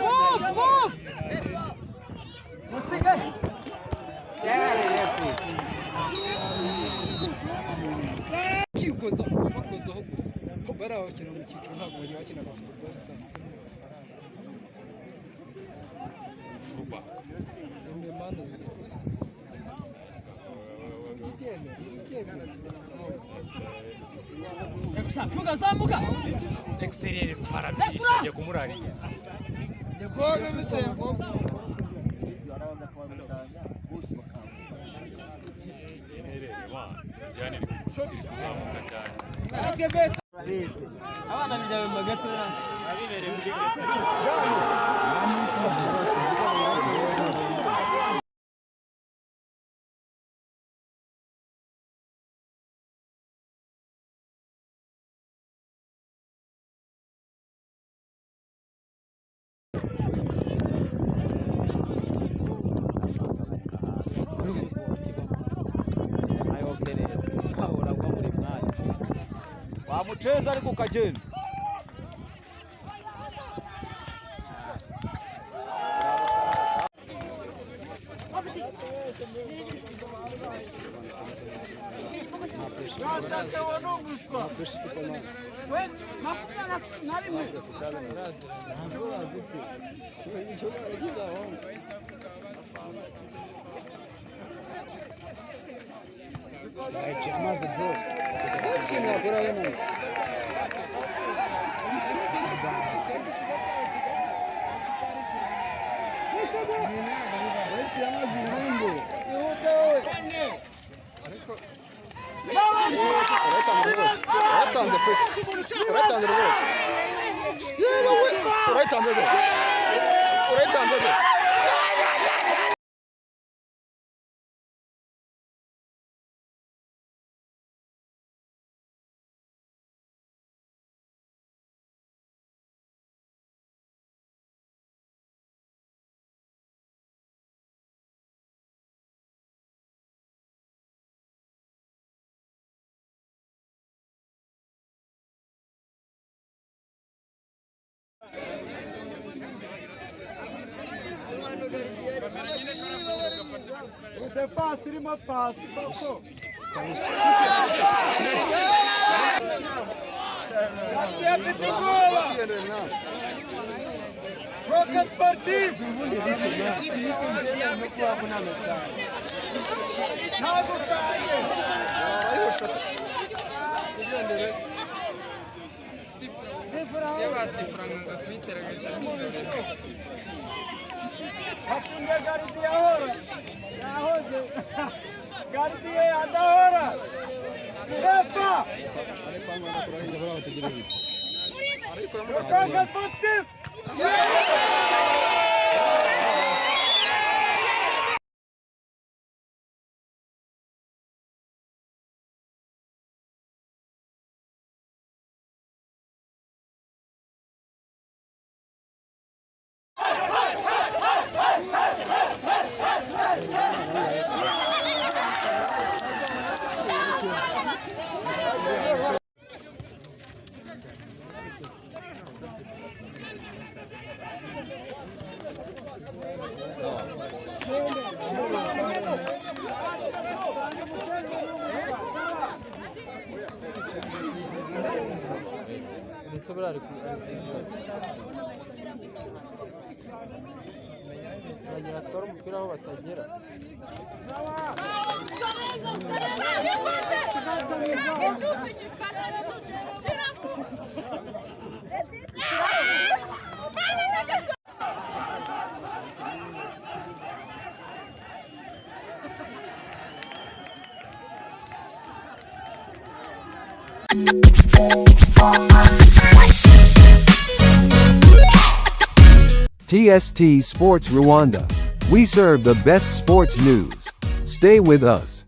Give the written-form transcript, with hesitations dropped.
Move, move. Musige. Kikoza bakozaho gusa. Bari abakina mu cyiciro ntabwo bagiye bakina basketball isanzwe. Manu. Funga zamuka. Exterior parabisha ajya kumurariza. Yani kuzamuka cyane. Abana bijya mu gato. Wamucenza ariko ukagenda. Uratanze pe, uratanze rwose, yewe we, uratanze de, uratanze de. Defense irimo pasi koko. Afite ubwoba. Roka sportif. Ntabwo utaye. Hatunga Garidi ahora. Yahoze. Garidi adahora. Epa! Roka sportif. Mbese buriya ari kubibaza. Bagira batwara umupira aho batagera. TST Sports Rwanda. We serve the best sports news. Stay with us.